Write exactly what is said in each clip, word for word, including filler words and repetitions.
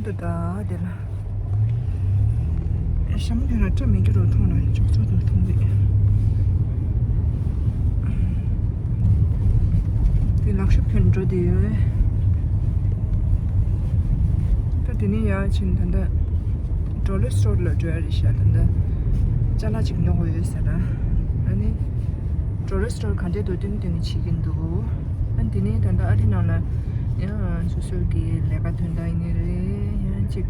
ད་དེ་ལ་ཞྭ་མོ་དེ་ལ་སྐྲ་མེད་ཀྱི་རོ་མཐོང་ན་ཅོག་ཙོག་ཏུ་མཐོང་གི། དེ་ལག་ཤོབ་ཁྱོན་འགྲོ་དེ་ཡོད། ད་དེ་ནས་ཡར་ཕྱིན་ད་ལྟ་ཌོ་ལར་སི་ཊོར་ལ་འགྲོ་ཡ་རེད་ཤག་ད་ལྟ་ཅ་ལག་ཅིག་ཉོ་དགོས་ཡོད་ཟེར་ན། ཨ་ནི་ཌོ་ལར་སི་ཊོར་ག་འདྲས་འདུག་སྟོན་སྟོན་གྱི་བྱེད་ཀྱིན་འདུག་ཨ་དེ་ནས་ད་ལྟ་ཨ་རི་ནང་ལ་ཡང་སོ་སོའི་གི་ལས་ཀ་དོན་དག་ཡིན་ནི་རེད། ཡང་ཅིག་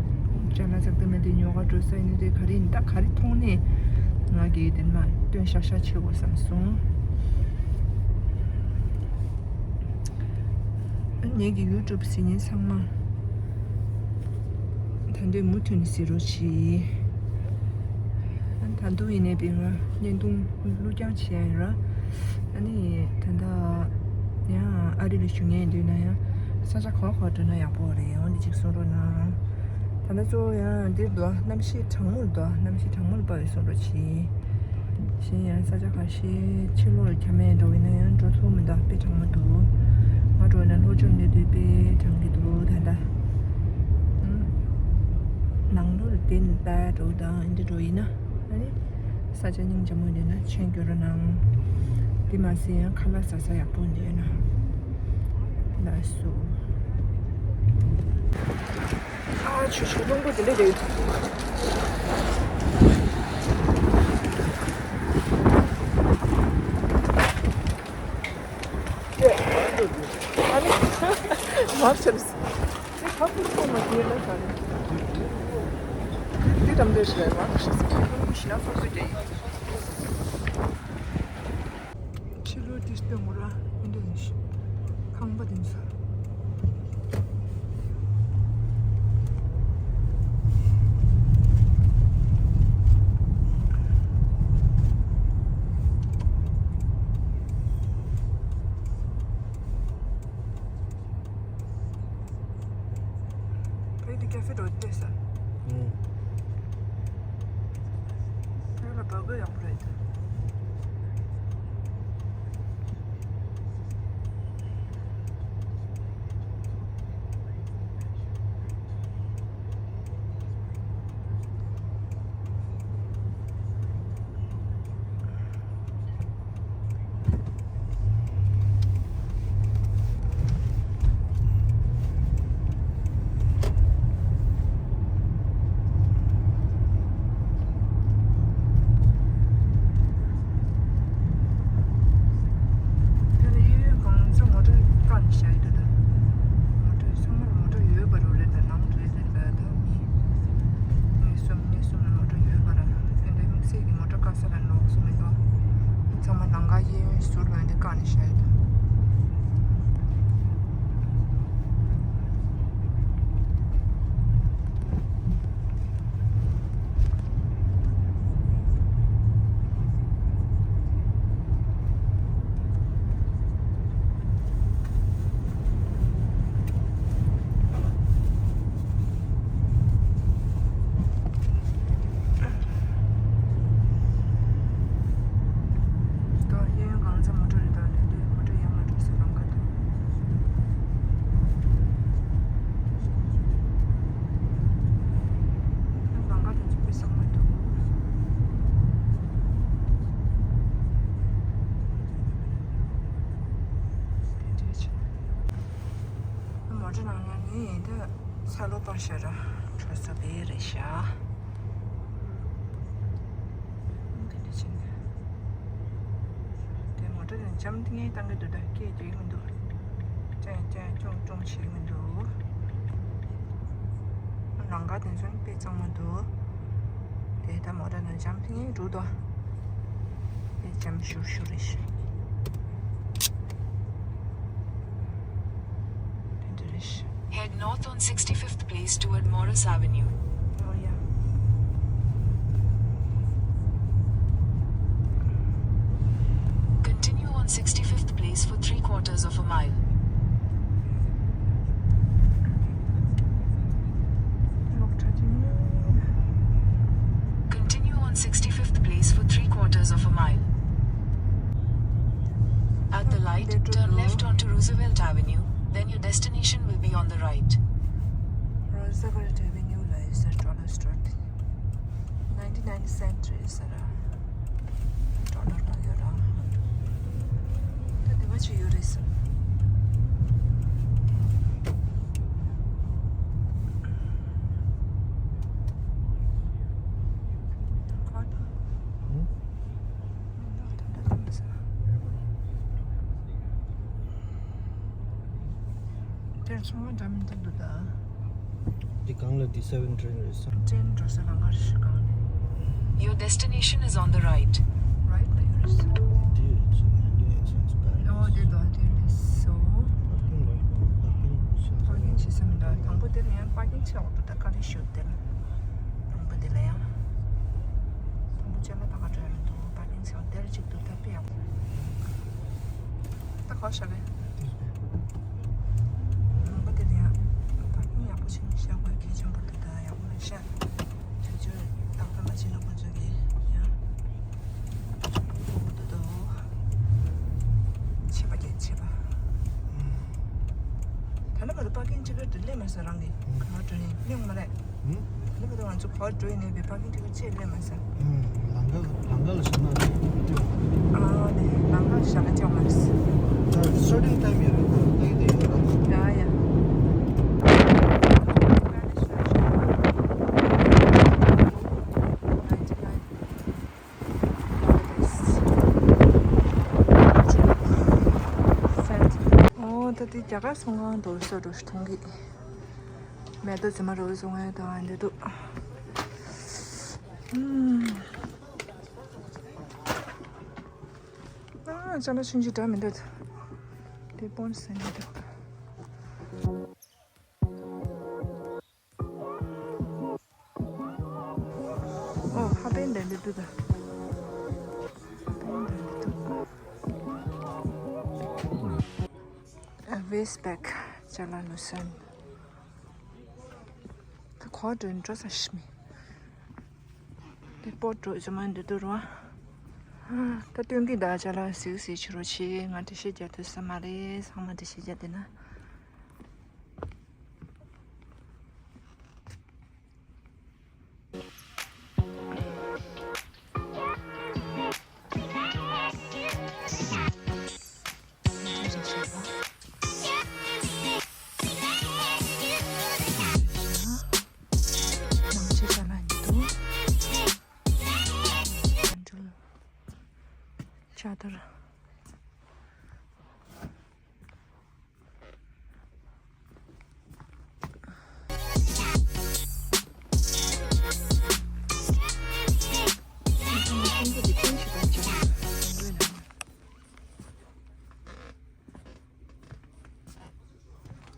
ཅ་ལག་ཙག་ཙག་མེད་དེ་ཉོ་ག་འགྲོ་ས་ཡིན་ནི་རེད། ག་རེ་ཡིན་ད་ག་རེ་མཐོང་ནས་ང་གིས་དེ་མ་སྟོན་ཤག་ཤག་བྱེད་དགོས་བསམ་སོང་། ཨ་ངེད་ཀྱི་ཡུ་ཊུབ་གཟིགས་མཁན་ཚང་མ་ད་འདོད་མུ་མཐུད་ནས་གཟིགས་རོགས་གྱིས། ཨ་ད་དུང་ཡིན་ནའི་པའི་ང་བརྙན་ཐུང་བླུགས་རྐྱང་བྱས་ཡིན་ར། ཨ་ནི་ད་ལྟ་ཡང་ཨ་རི་ལ་བཞུགས་མཁན་ཡིན་དུས་ན་ཡང་ས་ཆ་ག་བ་ག་བ་འགྲོ་ན་ཡག་པོ་རེད། འོ་འདི་གཅིག་གསུང་རོགས་གནང་། ད་ལྟ་གཙོ་བོ་ཡང་འདིར་འདུག་གནམ་གཤིས་གྲང་མོར་འདུག་གནམ་གཤིས་གྲང་མོར་ཕབ་པའི་བཟོ་འདྲ་བྱས། གཞན་ཡང་ས་ཆ་ཁ་ཤས་ཕྱི་ལོགས་ཁྱམས་མེད་འགྲོ་བས་ན་ཡང་འགྲོ་ཐུབ་མི་འདུག་དཔེ་གྲང་མོ་འདུག་ང་འགྲོ་ན་ལྷོ་ཕྱོགས་འདི་དུས་དཔེ་གྲང་གི་འདུག་ད་ལྟ་ནང་ལོགས་ལ་དེ་ནི་ལྟ་འགྲོ་དང་འདི་འགྲོ་ཡིན་ན་ཨ་ནི་ས་ཆ་སྙིང་རྗེ་མོ་འདི་ན་ཆེན་གྱུར་ནང་དེ་མ་ཟད་ཡང་ཁ་ལག་ཟ་ས་ཡག་པོ་འདི་ན་ལ་སུ། ཨ་ཆུ་ཆུ་རླུང་བུ་དེ་འདྲ་རེད། ཨ་ནི་མར་ཆེར་སི་ཁ་ཕུར་ཁོ་མ་དེ་ལ་ས་རེད། དེ་དམ་དེ་ཞིག་ལ་མར་ཆེར་སི་ཁ་ཕུར་ཁོ་ཤི་ན་སོ་སོ་རྒྱ་ཡིན། ཕྱི་ལོགས་དེ་སྟོན་དགོས་ར་ཨིན་དྲ་ནི་ཤི་ཁང་པ་དེ་ཚོ། བོད་དུ་ཀ་ཧྥེ་འགྲོ་བསྡད་ས། ཨུམ། བོད་ལ་བ་གོས་ཡག་པོ་རེད། དེ་ལ་གཡས་གཡོན་གང་ཚང་མོ་ཊ་བཀག་ནས་བཞག་ཡོད་འདུག་ད་མོ་ཊ་ཚང་མ་མོ་ཊ་ཡོད་པ་རེད་ད་ནང་དུ་ད་ད་མི་གཉིས་གསུམ་གཉིས་གསུམ་ལ་མོ་ཊ་ཡོད་པ་ར། དེ་འདྲའི་དམིགས་བསལ་གྱི་མོ་ཊ་བཀག་ས་ལ་ནོར་སོང་མི་འདུག་ཚང་མ་ལམ་ཁ་གཡས་གཡོན་ཟུར་ལ་འདི་བཀག་ནས་བཞག་ཡོད་འདུག་ད་གཡས་གཡོན་གང་ཚང་མོ་ཊ་རེད། ད་ལས་དུས་མོ་ཊ་ཡར་མར་འགྲོ་ས་ལམ་ཁ་འདུག་ལམ་ཁ་དེ་ཚོ་དཔེ་བཟང་མོ་འདུག་དེ་འདྲའི་ཆེ། མོ་ཊ་ནང་ལ་ནི་ད་ཚ་ལོ་པར་ཤ་ར་འགྲོ་ས་དཔེ་རེད་ཤག་དེ་འདྲ་བྱས་ནས། དེ་མོ་ཊ་དེ་འཇམ་ཐིང་ངེ་བཏང་གི་འདུག་ད་སྐད་རྒྱག་གི་མི་འདུག་ཅང་ཅང་ཅུང་ཅུང་བྱེད་ཀྱི་མི་འདུག་ལམ་ཁ་དེ་ཚོ་ནི་དཔེ་གཙང་མ་འདུག་དེ་ད་མོ་ཊ་དེ་འཇམ་ཐིང་ངེ་འགྲོ་འདུག་དཔེ་འཇམ་ཤུར་ཤུར་རེད་ཤག་དེ་འདྲ་རེད་ཤག Head north on sixty-fifth Place toward Morris Avenue. Oh, yeah. Continue on sixty-fifth Place for three quarters of a mile. Continue on sixty-fifth Place for three quarters of a mile. At the light, turn left onto Roosevelt Avenue, then your destination will be on the right. Sagar Avenue ལ་ཡོད་ས་dollar store དེ། ninety nine cent རེད་ས་ར། Dollar ལ་ཡོད་ར། ད་དེ་བ་ཅི་ཡོད་རེད་ས། Card. དེར་ཚོང་བ་འདྲ་མི་འདུག་འདུག་ད། འདི་གང་ལ་འདི་seven train རེད་ས། Train འགྲོ་ས་ལ་ང་རེ་ཤི་གང་ནས། Your destination is on the right. Right ལ་ཡོད་རེད་ས། འདི་རེད་ས། ཨོ་འདི་དང་འདི་རེད་སོ། Parking བྱེད་ས་མི་འདུག་དང་པོ་དེ་ལ་ཡང་parking བྱེད་འོག་ཏུ་ད་ག་རེ་ཞུ་དེ་ལ། དང་པོ་དེ་ལ་ཡང་། དང་པོ་ཅ་ལག་ད་ག་འགྲོ་ཡ་མི་འདུག parking བྱེད་འོག་དེ་ལ་གཅིག་འདུག་ད་དཔེ་ཡག་པོ། ད་ག་བཞག་གི། དང་པོ་དེ་ལ་ཡང་parking ཡག་པོ་ཞིག་བཞག་དགོས་གལ་ཆེན་པོ་འདུག་ད་ཡག་པོ་མ་བཞག་དུས་ཚོད་ཏག་ཏག་མ་བྱས་ན་ཁོ་ཚོ་གིས་ཡང་། ཆད་པ་བརྒྱབ་ཆད་པ། ད་ནི་མ་གཏོགས་པར་ཀིང་ཅི་གར་དུ་སླེབས་མ་སོང་རང་གི་ག་པར་འགྲོ་ནས་སླེབས་མ་རེད། ད་ནི་མ་གཏོགས་ང་ཚོ་ག་པར་འགྲོ་ཡིན་ནའི་པར་ཀིང་ཅི་གར་ཅིག་སླེབས་མ་སོང་། ལམ་ཁ་ལམ་ཁ་ལ་བཞག་ན་ཅིག་སྤྲད་མ་རེད། ཨ་ནི་ལམ་ཁ་བཞག་ན་ཅིག་མ་རེད། ད་སར་ཊེན་ཊའིམ་ཡོད་རེད། ད་ལྟ་ཡི་དེ་ཡོད་རེད། ཡ་ཡ། ཨོ་ད་དེ་རྒྱ་གར་ཚོང་ཁང་དུ་སོ་འགྲོ་ཞིག་མཐོང་གི། མེ་ཏོག་རྫི་མ་རོ་བཟུང་བའི་དང་འདི་འདུག་ཨ་ཅ་ལག་ཆུང་ཆུང་འདྲ་མི་འདུག་དེ་སྤོན་ཟེར་འདི་འདུག་ཨོ་ཧ་པན་དེ་འདི་འདུག་ད། ཧ་པན་དེ་འདི་འདུག་ཨ་ཝེསི་བེག་ཅ་ལག་ལོ་སོན། ད་གོ་འགྲོ་འགྲོ་ས་ཤི་མི། དེ་སྤོ་འགྲོ་ཅ་མ་འདི་འདུག་རོ། ད་སྟོན་གི་ད་ཅ་ལག་གཟིགས་གཟིགས་བྱེད་རོགས་བྱེད། ང་འགྲེལ་བཤད་རྒྱག་ཐུབ་ས་མ་རེད། ཚང་མ་འགྲེལ་བཤད་རྒྱག་བསྡད་ན། ཅ་དར།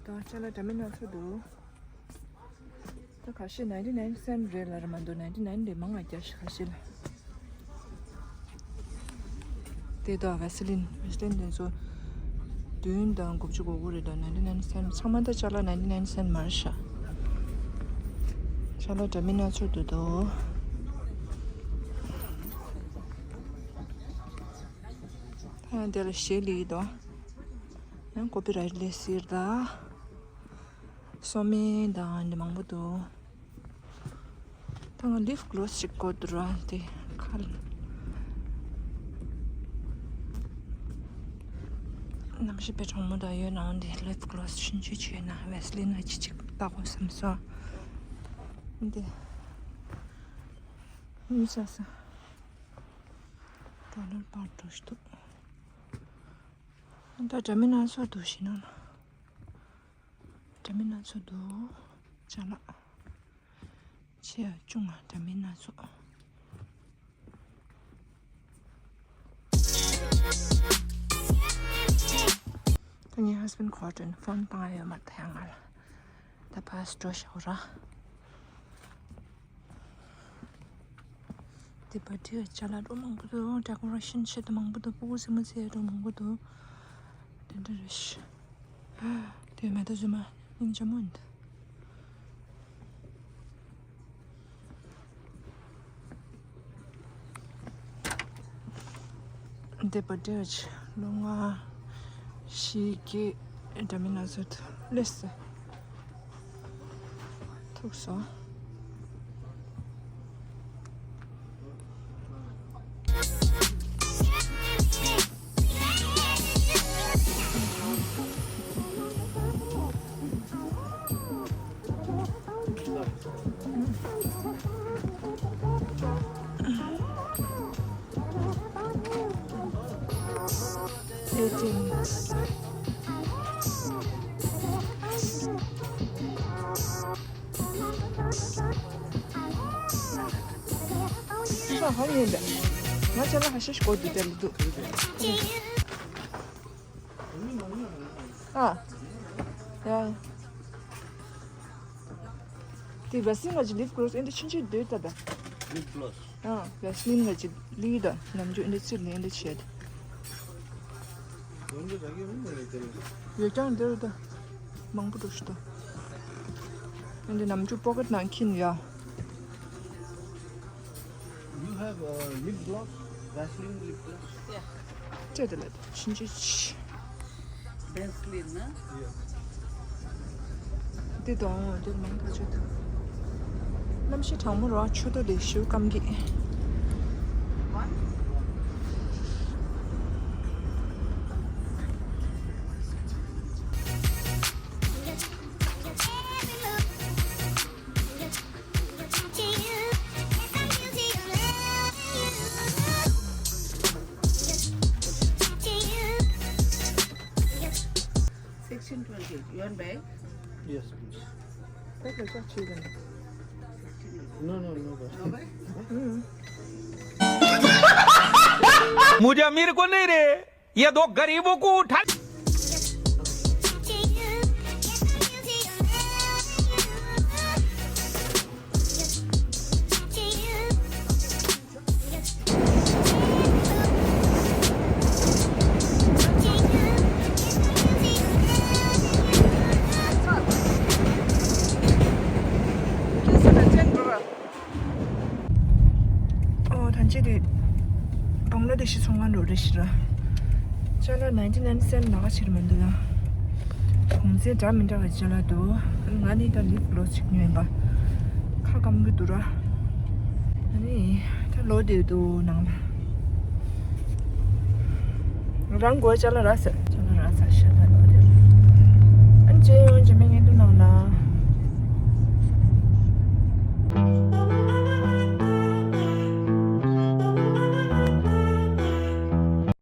ད་ཅ་ལག་འདྲ་མིན་སྣ་ཚོགས་འདུག་ད་ཁ་ཤས་ninety nine cent རེད་ལབ་ར་མ་འདུག ninety nine རེད། མང་ང་བརྒྱ་ཞིག་ཁ་ཤས་ལ། དེ་དག་ཝེ་སི་ལིན། ཝེ་སི་ལིན་དེ་ཚོ་བདུན་དང་དགུ་བཅུ་གོ་དགུ་རེད། ད་ninety nine cent ཚང་མ་ད་ཅ་ལག་ninety nine cent མར་ཤག་ཅ་ལག་འདྲ་མིན་སྣ་ཚོགས་འདུག་དོ། ད་ཡང་དེ་ལ་ཞེ་ལི་དོ། ཡང་ཀོ་པི་རའེ་ཊི་ལས་ཟེར་ད། སོ་མེ་དང་འདི་མང་པོ་འདུག་ད་ང་ལིབ་གློ་སི་ཞིག་དགོས་འདུག་ར་དེ་ཁ་ལ། གནམ་གཤིས་དཔེ་གྲང་མོ་འདྲ་ཡོད་ནའང་དེ་ལིབ་གློ་སི་ཆུང་ཆུང་ཅིག་ཡོད་ན་ཝེ་སི་ལིན་ལ་ཅི་ཅིག་བཏགས་དགོས་བསམ་སོང་། འདི་ཡིན་ས་ས་ཌོ་ལར་པར་འགྲོ་ཞིག་འདུག་ད་འདྲ་མིན་སྣ་ཚོགས་འདུག་ཞིག་ན་ན། འདྲ་མིན་སྣ་ཚོགས་འདུག་ཅ་ལག་ཆེ་ཡ་ཆུང་ང་འདྲ་མིན་སྣ་ཚོགས། ད་ངའི་ཧ་སི་བེན་ཌི་ཁོ་ཊར་ནས་ཕོན་བཏང་ཡ་ཡོད་མ་རེད། ད་ཡང་ང་ལ་ད་ཕར་འགྲོ་ཤོག་ར། དེ་པར་ཊི་ཅ་ལག་འགྲོ་མང་པོ་འདུག་ཌེ་ཀོ་རེ་ཤན་ཆེད་དུ་མང་པོ་འདུག་ཕྲུ་གུ་སེམས་མ་ཚད་འགྲོ་མང་པོ་འདུག་དེ་འདྲ་རེད་ཤག་དེ་མེ་ཏོག་རྫི་མ་སྙིང་རྗེ་མོ་འདུག་འདི་པར་ཊི་ལོ་ལྔ་བཞི་བརྒྱད་འདྲ་མིན་སྣ་ཚོགས་སླེབས་སོང་། ཐུག་སོང་། ཤ་ཧ་ཉེ་འདི། ང་ཅ་ལག་ཧ་ཤ་ཤ་གོ་དུ་དེ་ལ་འདུག་ཨ། ཡ། དེ་བེ་སི་ལིན་གྱི་ལིབ་གློ་སི་ཨེ་འདི་ཆུང་ཆུང་འདུག་ད་ད། ལིབ་གློ་སི། ཨ། བེ་སི་ལིན་གྱི་ལི་ད་ནམ་རྒྱུན་ཨེ་འདི་ཚིར་ནས་ཨེ་འདི་བྱས་ཏེ། ཡོད་ཀྱང་འདིར་ད། མང་པོ་འདུག་ཤི་ད། ཨེ་འདི་ནམ་རྒྱུན་པོ་ཀེཊ་ནང་འཁྱེར་ཡ། You have a lip gloss, Vaseline lip gloss? Yeah. ཅེ་དེ་ལ་ཕྱིན་ཅི་ཆི། Vaseline ན། Yeah. འདི་དང་འདིར་མང་ཐག་ཆོད་དུ། གནམ་གཤིས་གྲང་མོ་ར་ཆུ་ཏོ་ལེ་ཤུ་སྐམ་གི། Section twenty-eight. You want bag? Yes, please. Take a shot, children. No, no, no bag. No bag? मुझे अमीर को नहीं रे, ये दो गरीबों को उठा। ཨོ་ད་ཅི་རེད། བང་ལ་དེ་ཤི་ཚོང་ཁང་འགྲོ་རེ་ཞིག་ར། ཅ་ལག་ནའིན་ཊི་ནའིན་སེན་ཊི་ལ་ཁ་ཕྱིར་མི་འདུག་ཡ། གོང་ཚད་འདྲ་མི་འདྲ་བའི་ཅ་ལག་འདུག་ང་ནི་ད་ལིབ་གློ་སི་ཅིག་ཉོས་པ། ཁ་སྐམ་གི་འདུག་ར། ཨ་ནི་ད་ལོ་དེ་འདུག་ནང་ལ། རང་དགོས་ཅ་ལག་རག་ས། ཅ་ལག་རག་ས་ཤ་ད་ལོ་དེ། ཨ་ནི་ཅེ་ཡོང་ཅེ་མེ་ངན་འདུག་ནང་ལ།